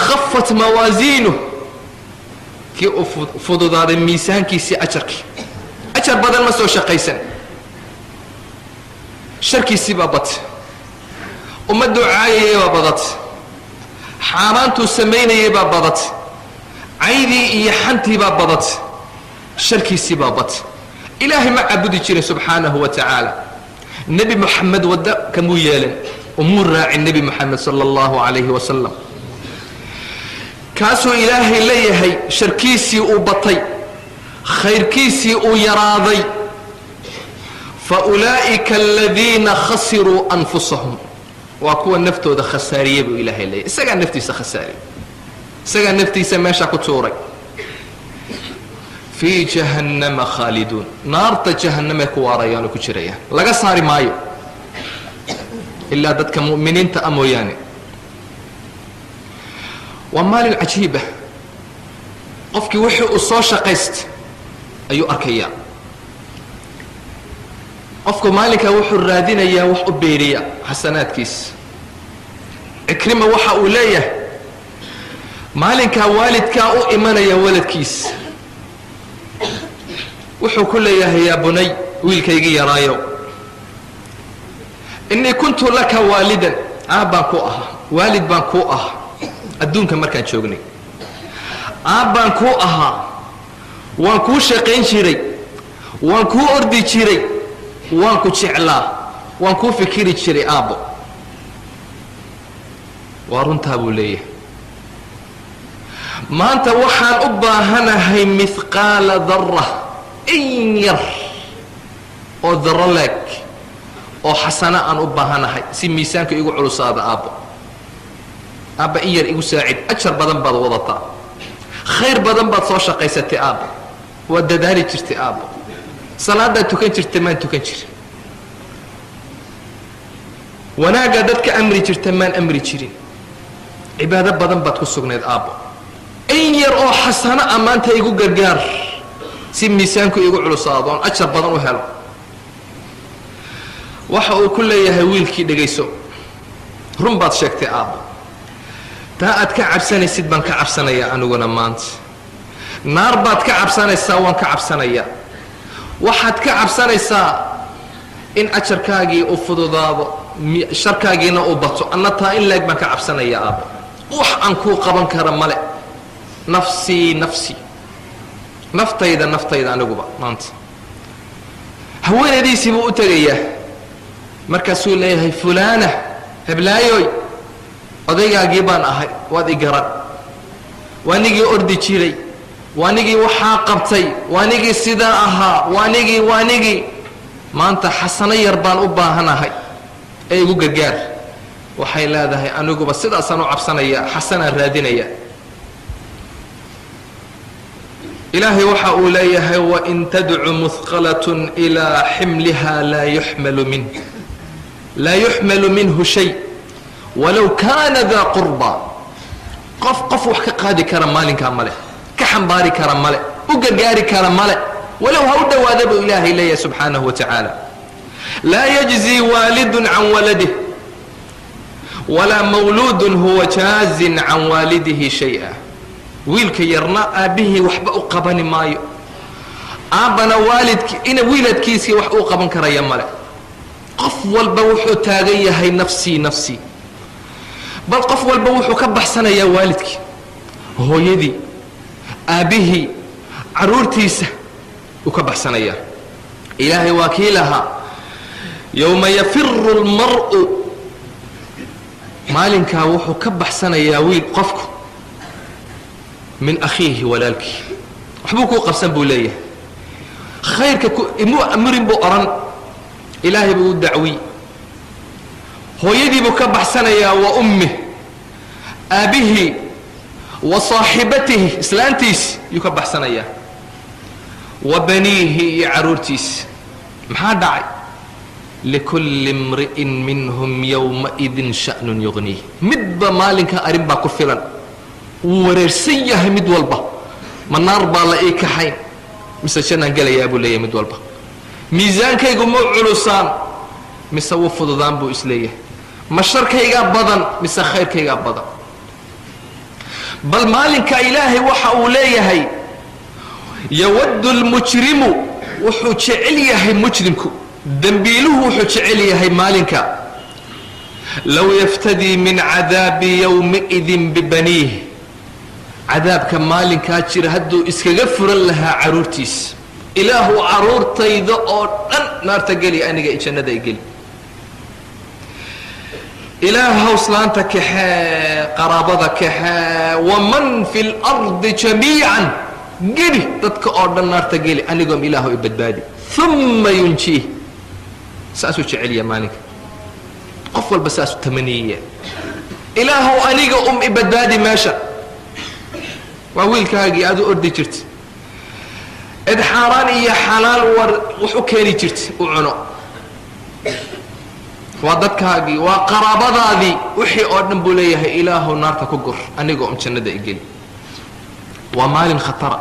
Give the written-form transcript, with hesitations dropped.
Khafat mawaasiinuh, kii uu fududaaday miisaankiisii ajarkii, ajar badan ma soo shaqaysan, sharkiisii baa batay, ummadduu caayayay baa badatay, xaaraantuu samaynayay baa badatay, caydii iyo xantii baa badatay, sharkiisii baa batay. Ilaahay ma caabudi jirin subxaanahu wa tacaala. Nebi Moxamed wadda kamuu yeelan, umuu raacin Nebi Moxamed sala allahu calayhi wasalam. Kaasuu Ilaahay leeyahay sharkiisii uu batay, khayrkiisii uu yaraaday. Fa ulaa'ika aladiina khasiruu anfusahum, waa kuwa naftooda khasaariyey buu Ilaahay leeyahay. Isagaa naftiisa khasaariyey, isagaa naftiisa meesha ku tuuray. Fii jahannama khaaliduun, naarta jahannamay ku waarayaan oo ku jirayaan, laga saari maayo ilaa dadka mu'miniinta a mooyaane. Waa maalin cajiib ah. Qofkii wixii uu soo shaqaysta ayuu arkayaa. Qofku maalinkaa wuxuu raadinayaa wax u beeriya xasanaadkiisa. Cikrima waxa uu leeyahay, maalinkaa waalidkaa u imanaya waladkiisa, wuxuu ku leeyahay: "Yaa bunay, wiilkaygii yaraayo, innii kuntu laka waalidan, aab baan ku ahaa, waalid baan kuu ahaa adduunka markaan joognay, aab baan kuu ahaa, waan kuu shaqayn jiray, waan kuu ordi jiray, waan ku jeclaa, waan kuu fikiri jiray, aabbo." "Waa runtaa," buu leeyahay. "Maanta waxaan u baahanahay mithqaala darra, in yar oo darro leeg oo xasano aan u baahanahay si miisaanka igu culusaada. Aabbo, aabba, in yar igu saacid. Ajar badan baad wadataa, khayr badan baad soo shaqaysatay, aabbo, waad dadaali jirtay, aabbo, salaadaad tukan jirtay maan tukan jirin, wanaaggaa dadka amri jirta maan amri jirin, cibaado badan baad ku sugnayd. Aabbo, in yar oo xasano a maanta igu gargaar si miisaanku igu culusaado oon ajar badan u helo." Waxa uu ku leeyahay wiilkii: "Dhegayso, run baad sheegtay, aabbo. Taa aad ka cabsanaysid baan ka cabsanayaa aniguna maanta. Naar baad ka cabsanaysaa, waan ka cabsanayaa. Waxaad ka cabsanaysaa in ajarkaagii uu fududaado, sharkaagiina uu bato. Anna taa in leeg baan ka cabsanayaa. Aabbo, wax aan kuu qaban kara male. Nafsii, nafsi, naftayda, naftayda aniguba maanta." Haweenaydiisii buu u tegayaa, markaasuu leeyahay: "Fulaana, heblaayoy, odaygaagii baan ahay, waad i garan. Waanigii ordi jiray, waanigii waxaa qabtay, waanigii sidaa ahaa, waanigii, waanigii. Maanta xasano yar baan u baahanahay ee igu gargaar." Waxay leedahay: "Aniguba sidaasaan u cabsanaya, xasanaan raadinaya." Ilaahay waxa uu leeyahay: "Wain tadcu muhqalatun ilaa ximliha laa yuxmalu minh, laa yuxmalu minhu shay walow kaana daa qurba." Qof qof wax ka qaadi kara maalinkaa male, ka xambaari kara male, u gargaari kara male, walow ha u dhowaada buu Ilaahay leeyahay subxaanahu wa tacaala. Laa yajzii waalidun can waladih walaa mawluudun huwa jaazin can waalidihi shay-a. Wiilka yarna aabbihii waxba u qabani maayo, aabbana waalidki ina wiiladkiisii wax uu qaban karaya male. Qof walba wuxuu taagan yahay nafsii, nafsii. Bal qof walba wuxuu ka baxsanayaa waalidkii, hooyadii, aabbihii, carruurtiisa uu ka baxsanayaa. Ilaahay waa kii lahaa: "Yowma yafiru lmar'u", maalinkaa wuxuu ka baxsanayaa wiil qofku min akhiihi, walaalkii. "Waxbuu kuu qabsan," buu leeyahay. "Khayrka imuu amrin," buu odhan. Ilaahay buu u dacwiy. Hooyadii buu ka baxsanayaa, wa ummih, aabbihii, wa saaxibatihi, islaantiisi yuu ka baxsanayaa, wa baniihi, iyo carruurtiisi. Maxaa dhacay? Likulli imri'in minhum yowmaidin sha'nun yughniih. Midba maalinka arrin baa ku filan, wuu wareersan yahay mid walba. "Ma naar baa la ii kaxayn mise jannaan gelayaa?" buu leeyahay mid walba. "Miisaankaygu ma culusaan mise wuu fududaan?" buu isleeyahay. "Ma sharkaygaa badan mise khayrkaygaa badan?" Bal maalinka Ilaahay waxa uu leeyahay: yawaddu lmujrimu, wuxuu jecel yahay mujrimku, dembiiluhu wuxuu jecel yahay maalinka, low yaftadii min cadaabi yowmiidin bibaniih, cadaabka maalinkaa jira hadduu iskaga furan lahaa carruurtiisa. Ilaahu, carruurtayda oo dhan naarta geli, aniga jannada i geli. Ilaahow, islaanta kaxee, qaraabada kaxee, waman fi اlardi jamiican geli, dadka oo dhan naarta geli, anigoom Ilaahu i badbaadi. Uma yunjiih. Saasuu jecelya maalinka, qof walba saasuu tamaniyaya: Ilaahow, aniga i badbaadi meesha. Waa wiilkaagii aad u ordi jirta, id xaaraan iyo xalaal war wax u keeni jirta u cuno, waa dadkaagii, waa qaraabadaadii, wixii oo dhan buu leeyahay: Ilaahow, naarta ku gur, anigoo jannada igeli. Waa maalin khatara.